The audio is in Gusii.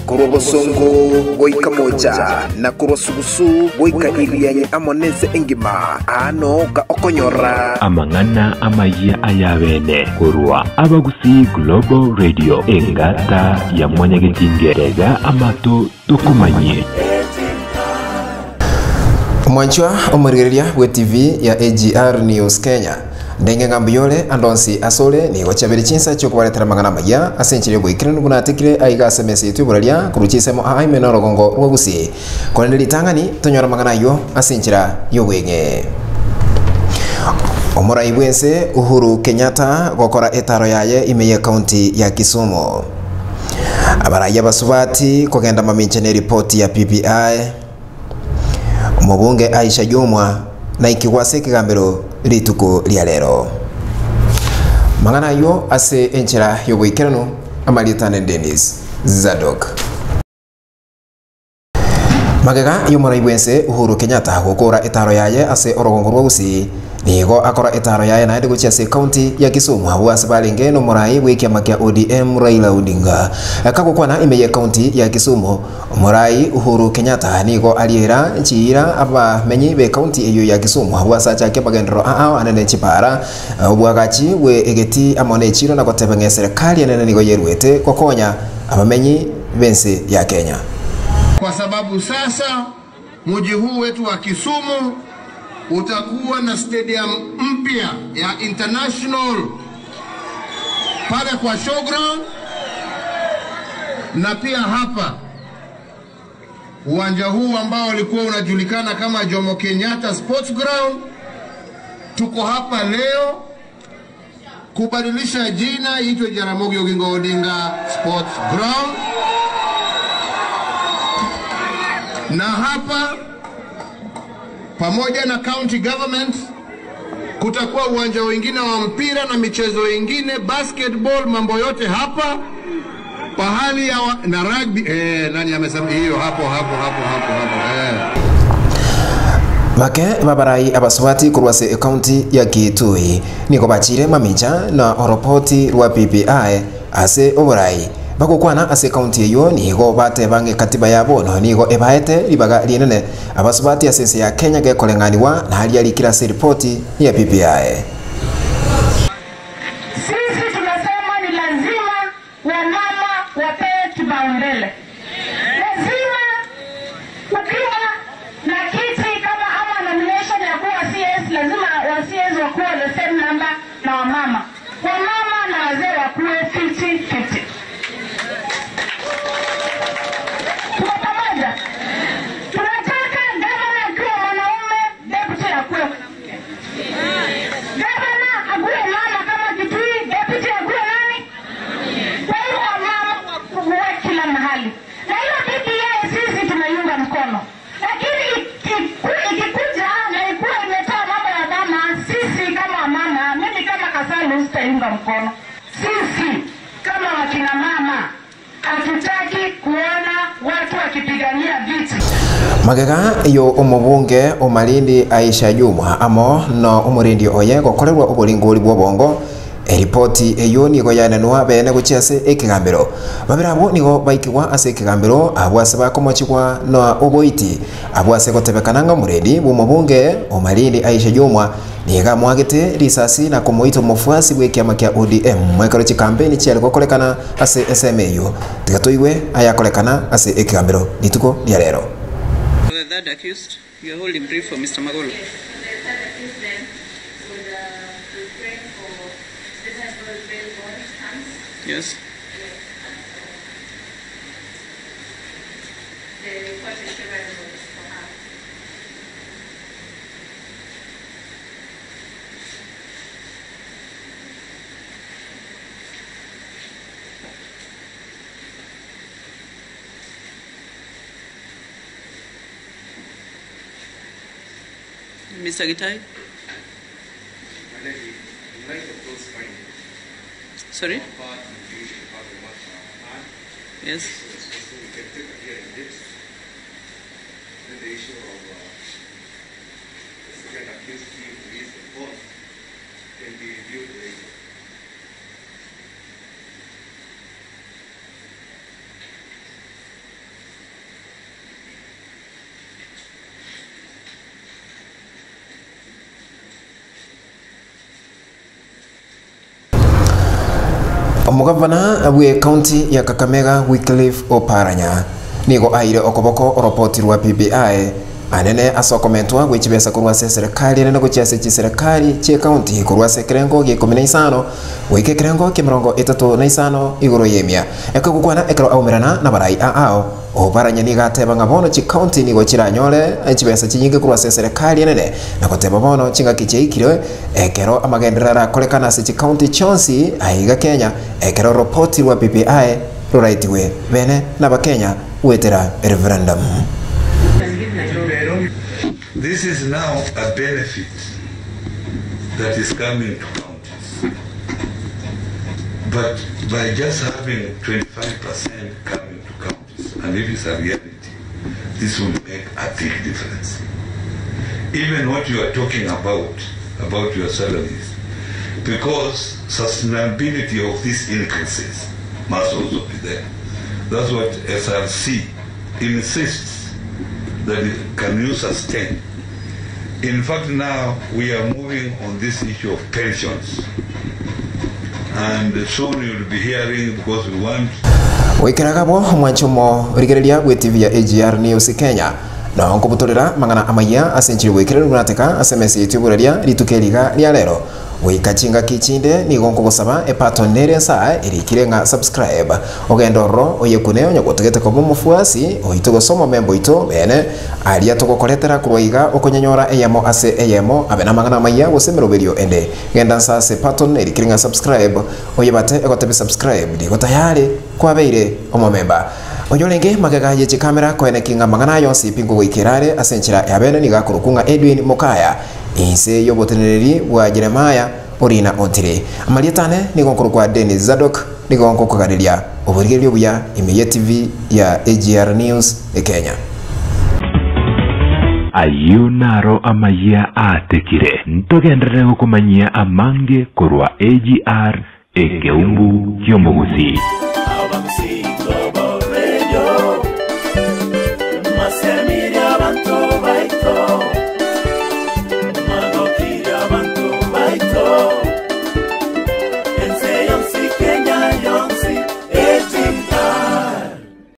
Korwa bosongo goika mocha, na korwa sugusu goika Irianyi amo nense engima, aa nooka okonyora. Amang'ana amayia ay'abeene korwa Abagusii Global Radio, engata ya Mwanyagetinge, tega amato tokomanyie. Omwanchwa omorigereria bwe TV ya AGR News Kenya. Ndenge ng'a mbuya ore ande onsi asore, nigo chiabeire chinsa chi'okobaretera amang'ana amaya ase enchera y'oboikeranu buna atekire aiga ase emesa yaito y'oboraria korwa chinsemo aa ime na orogongo rwa Gusii. Korende ritang'ani tonyore amang'ana ayio ase enchera y'obweng'e. Omorai bw'ense Uhuru Kenyatta gokora etaro yaye ime y'ecounty ya Kisumu. Abarai abasubati kogenda mamincha neripoti ya BBI. Omobunge Aisha Jumwa naikigwe ase ekegambero rituko ria rero. Mang'ana ayio ase enchera y'oboikeranu, amarieta ane Dennis Zadok. Magega y'omorai bw'ense Uhuru Kenyatta gokora etaro yaye ase orogongo rwa Gusii, Nigo akora etaaro yaye naende gochia ase ekaunti ya Kisumu abwo ase barenge nomorai bw'ekiama kia ODM Raila Odinga. Kagokwana ime y'ekaunti ya Kisumu, omorai Uhuru Kenyatta nigo ariera chiira abamenyi b'ekaunti eyio ya Kisumu abwo ase achake amagenderero ao anene chipaara, obwagachi bwe egetii amo nechiiro na goteba ng'a eserekari enene nigo yeruete gokonya abamenyi b'ense ya Kenya. Kwa sababu sasa Mji huu wetu wa Kisumu utakuwa na stadium mpya ya international pale kwa showground na pia hapa uwanja huu ambao ulikuwa unajulikana kama Jomo Kenyatta Sports Ground. Tuko hapa leo kubadilisha jina iitwe Jaramogi Oginga Odinga Sports Ground, na hapa pamoja na county government kutakuwa uwanja wengine wa mpira na michezo ingine, basketball, mambo yote hapa pahali ya na rugby. Nani amesema hiyo? Hapo hapo hapo hapo hapo. Bake b'abarai abasubati korwa ase ecounty ya Kitui nigo bachire mamincha na oropoti rwa BBI ase oborai. Bagokwana ase ecounty eyio nigo bateba ng'a ekatiba ya bono nigo ebaete ribaga rinene abasubati ase ense ya Kenya gekoreng'anigwa naria rikire ase eripoti ya BBI. Sisi tunasema ni lazima wamama wapewe kipaumbele. Lazima ukiwa na kiti kama ama nomination ya kuwa CS, lazima wa CS wakuwe the same number na wamama. Wamama na wazee wakuwe 50-50. Tuko pamoja? Tunataka gavana akiwa mwanaume, deputy akuwe mwanamke. Gavana akuwe mama kama Kitui, deputy akuwe nani? Kwa hiyo wamama wakuwe kila mahali. Na hiyo BBI sisi tunaiunga mkono. Lakini ikikuja na ikuwe imetoa mambo ya mama, sisi kama wamama, mimi kama Kasalu sitaiunga mkono. Sisi kama wakina mama hatutaki kuona watu wakipigania viti. Magega yo omobunge o Malindi Aisha Jumwa amo no omorindi oye gokorerwa oboringori bw'obongo eripoti eyio nigo yanenwa bene gochia ase ekegambero. Babere abwo nigo baikigwa ase ekegambero abwo ase bakomochigwa na oboiti abwo ase gotebekana ng'a omorindi bw'omobunge o Malindi Aisha Jumwa nigo amwagete risasi na komoita omofuasi bw'ekiama kia ODM ekero chikampeni chiare gokorekana ase esemo eyio. Tiga toigwe ayakorekana ase ekegambero rituko ria rero. The third accused, you are holding brief for Mr. Magolo. Yes. Mr. Gitai? Sorry? Yes. Then the issue of the second accused who is the fourth can be reviewed later. Omogavana bwe county ya Kakamega Wycliffe Oparanya nigo aire okoboko oropoti rwa BBI anene ase okomentwa gwechibesa korwa ase eserekari enene gochia ase chiserekari chie county korwa ase ekerengo gia 15 goika ekerengo kia 35 igoro ya 100. Ekegukwana ekero aumerana na barai ao Oparanya nigo ateba ng'a bono chikaunti nigo chiranyore chibesa chinyinge korwa ase eserekari enene na goteba bono chingaki chiaikire ekero amagenderero arakorekana ase chikaunti chionsi aiga Kenya ekero ropoti rwa BBI roraitiwe bene n'Abakenya gwetera referendum. This is now a benefit that is coming to counties. But by just having 25% coming to counties, and if it's a reality, this will make a big difference. Even what you are talking about your salaries, because sustainability of these increases must also be there. That's what SRC insists, that it, can you sustain? In fact, now we are moving on this issue of pensions. And soon you'll be hearing, because we want Gwikeraga bo omwanchomo rigereria gwe TV ya AGR News Kenya no nkobutorera mang'ana amaya ase enchiri gwikire runateka ase emesa yetu oboreria rituko eriga ria rero goika chingaki chinde nigo nkogosaba epato nere ensa erikire ng'a subscribe ogenda ororo oyekune onye gotagete koba omofuasi oito gosoma membo ito bene aria togokoretera korwa iga okonyanyora eyemo ase eyemo abe na amang'ana amaya gose emeroberio ende genda nsa ase pattern erikire ng'a subscribe oyebate egotebe subscribe nigo tayari kwabeire omomemba oyorenge magega ye chikamera koene kinga mang'ana yonsi pingo goikerare ase enchera ya bene niga akorokwa ng'a Edwin Mokaya inse y'obotenereri bwa Jeremiah Orina Ontire amarietane nigo nkorokwa Dennis Zadok nigo nkokogareria oborigereria obuya ime ya TV ya AGR News e Kenya. Ayio naro amaya aatekire ntogenderere gokomanyia amange korwa AGR ekeumbu ki'omogusi.